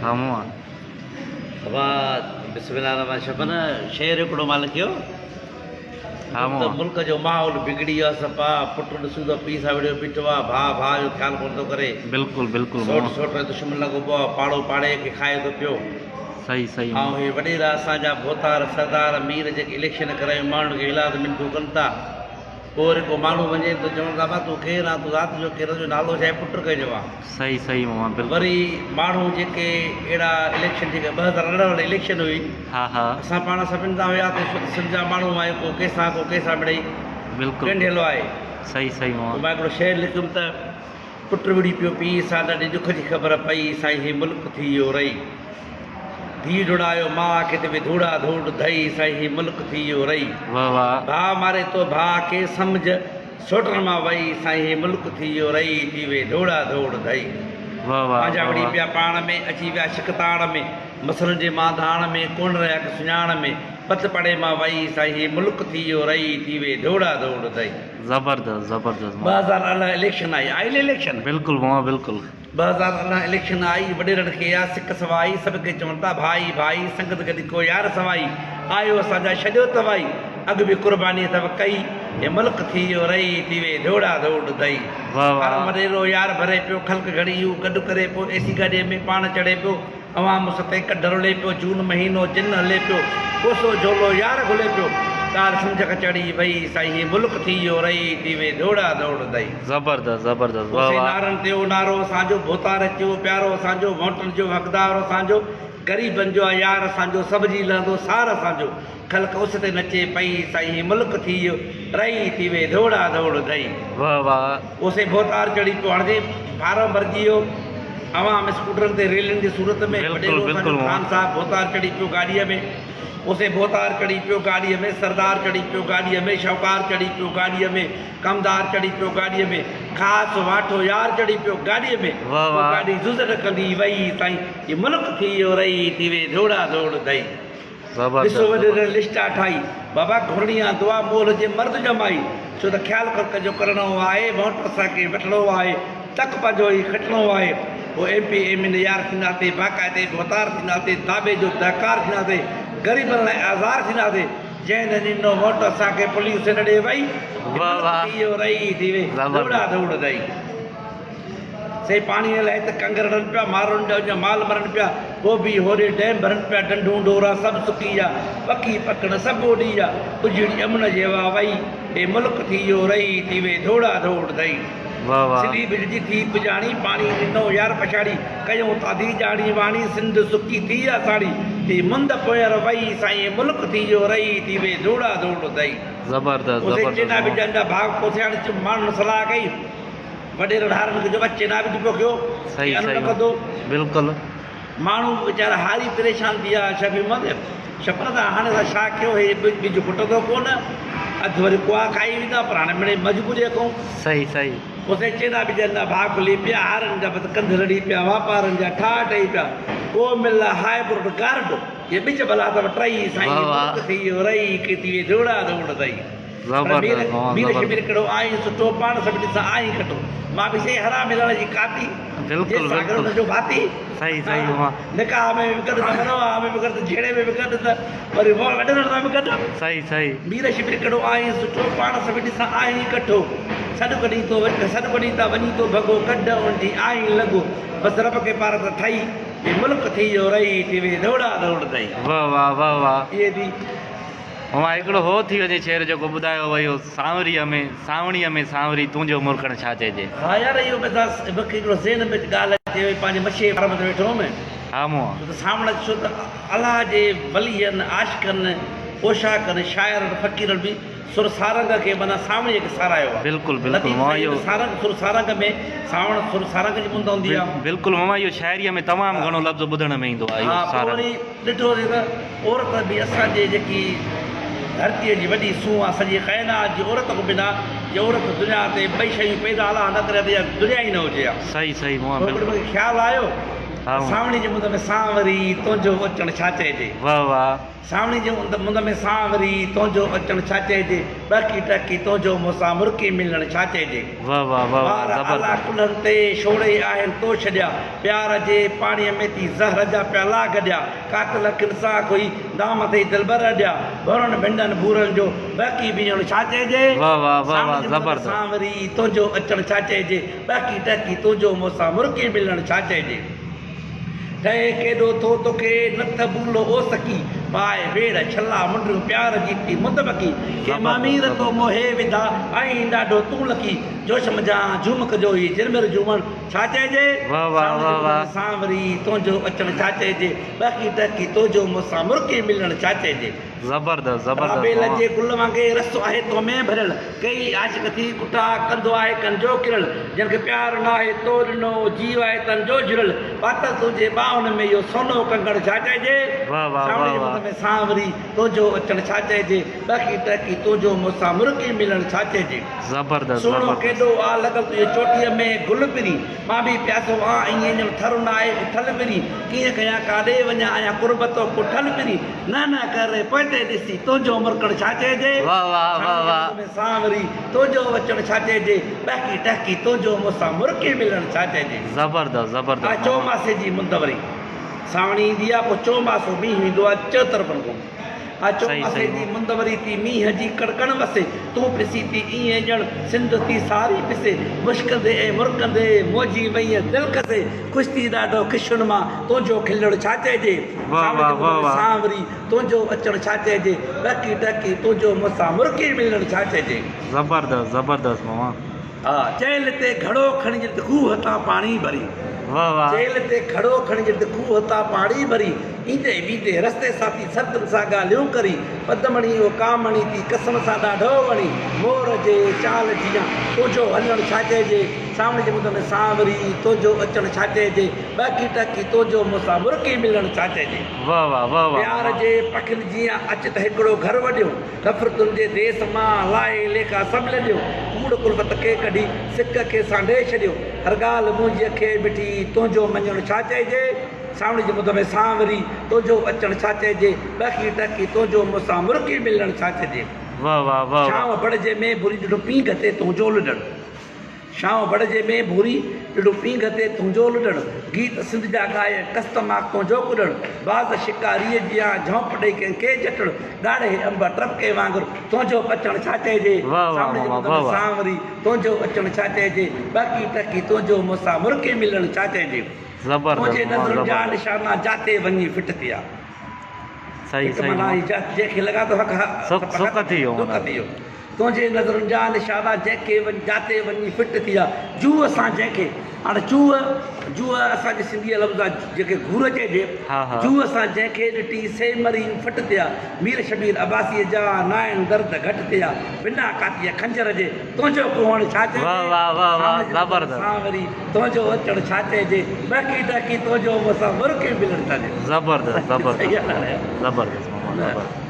ها مون. بابا بسم الله الرحمن شبن شعر هڪڙو مان لکيو. ها مون. ته ملڪ جو ماحول بگڙي ويو آ صفا پٽ ڏسون ته پيء سان وڙهيو بيٺو آ ڀاء ڀاء جو خيال ڪونه ٿو ڪري. بلڪل بلڪل سوٽ مون. سوٽ جو دشمن لڳو پيو آ پاڙو پاڙي کي کائي ٿو پيو. صحيح صحيح ۽ مون. هي وڏيرا اسان جا ڀوتار سردار مير جيڪي اليڪشن ڪرايون ماڻهن کي ايلاز منٿون ڪن ٿا. پوء وري ڪو ماڻهو وڃي ته چون ٿا ڀا تون ڪير آن تون ذات جو ڪير آن تنهنجو نالو ڇا آهي پٽ ڪنهن جو آن. صحيح صحيح ماما بلڪل. وري ماڻهو جيڪي اهڙا اليڪشن جيڪي 2018 واري اليڪشن هئي ها ها. اسان پاڻ سڀن سان هياسين ڇو ته سنڌ جا ماڻهو آهيون ڪو ڪنهن سان ڪو ڪنهن سان مڙئي بلڪل ڳنڍيل آهي. صحيح صحيح پوء ماما. مان هڪڙو شعر لکيم ته پٽ وڙهي پيو پيء سان ڏاڍي ڏک جي خبر پئي سائين هي ملڪ ٿي ويو رئي. ڌيء ڊوڙايو ماء کي ته به ڌوڙا ڌوڙ ڌئي سائين هي ملڪ ٿي ويو رئي. واه واه. ڀاء ماري تو ڀاء کي سمجهه سوٽن مان وئي سائين هي ملڪ ٿي ويو رئي ٿي وئي ڌوڙا ڌوڙ ڌئي. واه واه پنهنجا واه وڙهي واه. پيا پاڻ ۾ اچي ويا ڇڪتاڻ ۾ مسئلن جي مانڌاڻ ۾ ڪونه رهيا ڪي سڃاڻ ۾ پت پڙي مان وئي سائين هي ملڪ ٿي ويو رئي ٿي وئي ڌوڙا ڌوڙ ڌئي. زبردست زبردست 2018 اليڪشن آئي آئي نه اليڪشن. بلڪل ماما بلڪل. 2018 اليڪشن آئي وڏيرن کي آ سڪ سوائي سڀ کي چون ٿا ڀائي ڀائي سنگت گڏ ڪو يار سوائي آيو اسان جا ڇڏيو توائي اڳ به قرباني اٿو ڪئي هي ملڪ ٿي ويو رئي ٿي وئي ڌوڙا ڌوڙ ڌئي واه هر واه. وڏيرو يار ڀري پيو خلق گهڙي هو گڏ ڪري پيو اي سي گاڏي ۾ پاڻ چڙهي پيو عوام ستي ڪڍ رلي پيو، جون مهينو جن هلي پيو، ڪوسو جهولو يار گهلي پيو، ڳالهه سمجهه کان چڙهي وئي، سائين هي ملڪ ٿي ويو رئي، ٿي وئي ڌوڙا ڌوڙ ڌئي. زبردست زبردست واه ڪوسي واه. نعرن تي او نعرو اسان جو، ڀوتار اچيو پيارو اسان جو، وونٽن جو حقدار اسان جو، غريبن جو آ يار اسان جو، سڀ جي لهندو سار اسان جو، خلق اس تي نچي پئي، سائين هي ملڪ ٿي ويو رئي، ٿي وئي ڌوڙا ڌوڙ ڌئي. واه واه. اوسي ڀوتار چڙهي پيو هاڻ جي فارم ڀرجي ويو عوام اسڪوٽرن تي ريلين جي صورت ۾ بلڪل وڏيرو اسان بلڪل جو ماما. خان صاحب ڀوتار چڙهي پيو گاڏيء ۾ اوسي ڀوتار چڙهي پيو گاڏيء ۾ سردار چڙهي پيو گاڏيء ۾ شوڪار چڙهي پيو گاڏيء ۾ ڪمدار چڙهي پيو گاڏيء ۾ خاص واٺو يار چڙهي پيو گاڏيء ۾ واه پوء واه. گاڏي ززر ڪندي وئي سائين هي ملڪ ٿي ويو رئي ٿي وئي ڌوڙا ڌوڙ ڌئي. زبردست ڏسو وڏيرن زبردست. لسٽا ٺاهي. بابا گهرڻي آ دعا مول جي مرد ڄمائي. ڇو ته خيال خلق جو ڪرڻو آهي وونٽ اسان کي وٺڻو آهي تڪ پنهنجو ئي کٽڻو آهي. پوء ايم پي ايم اين يار ٿينداسين باقاعدي ڀوتار ٿينداسين داٻي جو دهڪار ٿينداسين غريبن لاء آزار ٿينداسين جنهن نه ڏنو وونٽ اسان کي پوليس نه ڏي وئي هي واه ملڪ واه ٿي ويو رئي ٿي وئي ڌوڙا زبردست. ڌوڙ ڌئي. سي پاڻيء لاء ته ڪنگ رڙن پيا، مارون جا اڃا مال مرن پيا، گوبي هوري ڊيم ڀرن پيا، ڍنڍون ڍورا سڀ سڪي ويا، پکي پکڻ سڀ اڏي ويا، اجڙي امن جي واء وئي، هي ملڪ ٿي ويو رئي، ٿي وئي ڌوڙا ڌوڙ ڌئي. واه واه. سنڌي ٻج جي ٿي پڄاڻي، پاڻي ڏنو يار پڇاڙي، ڪيون تادي ڄاڻي واڻي، سنڌ سڪي ٿي آ ساڙي، ٿي مند پوئر وئي، سائين هي ملڪ ٿي ويو رئي، ٿي وئي ڌوڙا ڌوڙ ڌئي. زبردست اتي زبردست چينا ماما. ٻجن جا ڀاڳ پوٿياڻ ماڻهن صلاح ڪئي. وڏيرن هارين کي چيو ڀا چينا ٻج پوکيو صحيح ان صحيح لڳندو. بلڪل. ماڻهو ويچارا هاري پريشان ٿي ويا شفيع محمد شفر سان هاڻي اسان ڇا ڪيو هي ٻج ڦٽندو ڪونه اڌ وري ڪوئا کائي ويندا پر هاڻي مڙئي مجبوريء کان. صحيح صحيح. اتي چينا ٻجن جا ڀاء کلي پيا هارين جا بس ڪنڌ لڙي پيا واپارن جا ٺاهه ٺهي پيا ڪو مل هائبرڊ گارڊ هي ٻج ڀلا اٿو ٽئي سائين واه واه. ملڪ ٿي ويو رئي ڪي ٿي وئي ڌوڙا ڌوڙ ٿئي. پر مير زبردست ماما مير شبير زبردست. ڪهڙو آهين سٺو پاڻ سڀني سان آهين کٽو مان به سائين حرام ملڻ جي ڪاتي بلڪل جي ساگر بلڪل ان جو ڀاتي صحيح صحيح ماما. نڪاح ۾ به گڏ ته ونواهه ۾ به گڏ ته جهيڙي ۾ به گڏ ته وري وڏڙن سان به گڏ. صحيح صحيح. مير شبير ڪهڙو آهين سٺو پاڻ سڀني سان آهين ڪٺو سڏ ڪڍي ٿو سڏ ڪڍي تان وڃي ٿو ڀڳو ڪڍ ان جي آهين لڳو بس رب کي پارت ٺهي هي ملڪ ٿي ويو رهي ٿي وي ڌوڙا ڌوڙ ٿئي. واه واه واه واه. اهي ٿي. اوهان هڪڙو هو ٿي وڃي شعر جيڪو ٻڌايو ويو سانوريء ۾ سانوڻيء ۾ سانوري تنهنجو مرڪڻ ڇا چئجي. ها يار اهو به ته مونکي هڪڙو ذهن ۾ ڳالهه اچي وئي پنهنجي مڇي جي فارم تي ويٺو هوم ها مون. ڇو ته سانوڻ ڇو ته الله جي ولين عاشقن اوشاقن شاعرن فقيرن به سر سارنگ کي معنيٰ سانوڻيء کي ساراهيو آهي. بلڪل بلڪل لطيف مون سائين اهو به سارنگ سر سارنگ ۾ سانوڻ سر سارنگ جي مند هوندي آهي. بلڪل مون اهو شاعريء ۾ تمام گهڻو لفظ ٻڌڻ ۾ ايندو آهي ها اهو پوء سارنگ. وري ڏٺو وڃي ته عورت به اسان جي جيڪي ڌرتيء جي وڏي سونهن آهي سڄي ڪائنات جي عورت کان بنا جي عورت دنيا تي ٻئي شيون پيدا الله نه ڪري ها ته اها دنيا ئي نه هجي ها. صحيح صحيح مون پوء هڪڙو بلڪل. مون کي خيال آيو. سانوڻي جي مند ۾ سانوري تنهنجو اچڻ ڇا چئجي. واھ واھ. سانوڻي جي مند ۾ سانوري تنهنجو اچڻ ڇا چئجي. ٻهڪي ٽهڪي تنهنجو مون سان مرڪي ملڻ ڇا چئجي. واھ واھ واھ واھ وار آلا زبردست. ڪلهن تي ڇوڙي آهن تو ڇڏيا. پيار جي پاڻيء ۾ ٿي زهر جا پيالا گڏيا. قاتل اکين سان کوئي دام تي دلبر اڏيا. ڀورن ڀنڊن ڀورن جو ٻهڪي بيهڻ ڇا چئجي. واھ واھ واھ سانوڻي واھ جي مند ۾ زبردست. سانوري تنهنجو اچڻ ڇا چئجي. ٻهڪي ٽهڪي تنهنجو مون سان مرڪي ملڻ ڇا چئجي. ٺهي ڪيڏو ٿو توکي نٿ بولو او سکي. پائي ويڙهه ڇلا منڊيون پيار جي ٿي مند مڪي. ڪي مامير تو موهي وڌا آهين ڏاڍو تون لڪي. جوش منجهان جهومڪ جو هي جهرمر جهومڻ ڇا چئجي. واھ واھ سانوڻ جي واھ مند واھ. ۾ سانوري تنهنجو اچڻ ڇا چئجي. ٻهڪي ٽهڪي تنهنجو مون سان مرڪي ملڻ ڇا چئجي. زبردست زبردست رابيل ماما. جي گل وانگي رس آهي تو ۾ ڀريل، ڪيئي عاشق ٿي ڪٺا ڪندو آهي ڪن جو ڪريل، جن کي پيار ناهي تو ڏنو جيء آهي تن جو جهريل، پاتل تنهنجي ٻانهن ۾ اهو سونو ڪنگڻ ڇا چئجي، واه واه سانوڻ واه جي واه. مند ۾ سانوري تنهنجو اچڻ ڇا چئجي، ٻهڪي ٽهڪي تنهنجو مون سان مرڪي ملڻ ڇا چئجي. زبردست سهڻو زبردست. ڪيڏو آ لڳل تنهنجي چوٽيء ۾ گل پرين، مان به پياسو آن ائين ڄڻ ٿر ناهي اٿل پرين، ڪيئن ڪيان ڪاڏي وڃان آهيان قرب تو ڪٺل پرين. نه نه ڪر ري پوئتي ڏسي تنهنجو مرڪڻ ڇا چئجي. واه واه واه واه. سانوري ۾ سانوري تنهنجو اچڻ ڇا چئجي. ٻهڪي ٽهڪي تنهنجو مون سان مرڪي ملڻ ڇا چئجي. زبردست آ زبردست ماما. چوماسي جي مند وري سانوڻي ايندي آ پوء چوماسو مينهن ايندو آ چؤطرفن کان آ صحيح چوماسي صحيح جي مند وري ٿي مينهن جي ڪڙڪڻ وسي تون پسي ٿي ائين ڄڻ سنڌ ٿي ساري پسي مشڪندي ۽ مرڪندي موجي وئين دل کسي خوش ٿي ڏاڍو کشن مان تنهنجو کلڻ ڇا چئجي. واه سانوڻ واه جي مند واه ۾ واه. سانوري تنهنجو اچڻ ڇا چئجي، ٻهڪي ٽهڪي تنهنجو مون سان مرڪي ملڻ ڇا چئجي. زبردست زبردست ماما. ها چيلهه تي گهڙو کڻي جت کوهه تان پاڻي ڀري. واه واه. چيلهه تي گهڙو کڻي جت کوهه تان پاڻي ڀري. ايندي ويندي رستي ساٿي سردن سان ڳالهيون ڪري. پدمڻي او ڪامڻي ٿي قسم سان ڏاڍو وڻي. مور جي چال جيان تنهنجو هلڻ ڇا چئجي. سانوڻ جي مند ۾ سانوري تنهنجو اچڻ ڇا چئجي. ٻهڪي ٽهڪي تنهنجو مون سان مرڪي ملڻ ڇا چئجي. واه واه واه واه پيار ماما. جي پکين جيان اچ ته هڪڙو گهر وڍيون، نفرتن جي ديس مان لاهي ليکا سڀ لڏيون، ڪوڙ ڪلفت کي ڪڍي سڪ کي سانڍي ڇڏيون، هر ڳالهه منهنجيء کي مٺي تنهنجو مڃڻ ڇا چئجي. سانوڻ جي مند ۾ سانوري تنهنجو اچڻ ڇا چئجي. ٻهڪي ٽهڪي تنهنجو مون سان مرڪي ملڻ ڇا چئجي. واه واه واه واه. ڇانو بڙ جي ۾ ڀوري ڏٺو پينگهه تي تنهنجو لڏڻ. شانء بڙ جي ۾ ڀوري، ڏٺو پينگهه تي تنهنجو لڏڻ، گيت سنڌ جا ڳائي قسط مان تنهنجو ڪڏڻ، باز شڪاريء جيان جهونپ ڏئي ڪنهن کي جهٽڻ، ڳاڙهي انب ٽپڪي وانگر تنهنجو پچڻ ڇا چئجي، واه واه سانوڻ جي ماما مند ۾ واه واه. سانوري تنهنجو اچڻ ڇا چئجي، ٻهڪي ٽهڪي تنهنجو مون سان مرڪي ملڻ ڇا چئجي، زبردست تنهنجي ماما نظرن جا زبردست. نشانا جاتي وڃي فٽ ٿيا. صحيح هڪ صحيح معنيٰ ماما. هي جنهن کي لڳا ته حق سڪ سڪ ٿي ويو سڪ معنيٰ. ٿي ويو. تنهنجي نظرن جا نشانا جنهن کي وڃ جاتي وڃي فٽ ٿيا جوء سان جنهن کي هاڻي چوء جوء اسان جي سنڌيء لفظ آ جنهن کي گهور چئجي ها ها. جوء سان جنهن کي ڏٺي سي مري ڦٽ ٿيا مير شبير عباسيء جا ناهن درد گهٽ ٿيا بنا ڪاتيء خنجر جي تنهنجو ڪوهڻ ڇا چئجي واه واه واه واه سانوڻ جي مند ۾ زبردست. سانوري تنهنجو اچڻ ڇا چئجي ٻهڪي ٽهڪي تنهنجو مون سان مرڪي ملڻ ڇا چئجي. زبردست زبردست صحيح آ نه. زبردست ماما زبردست.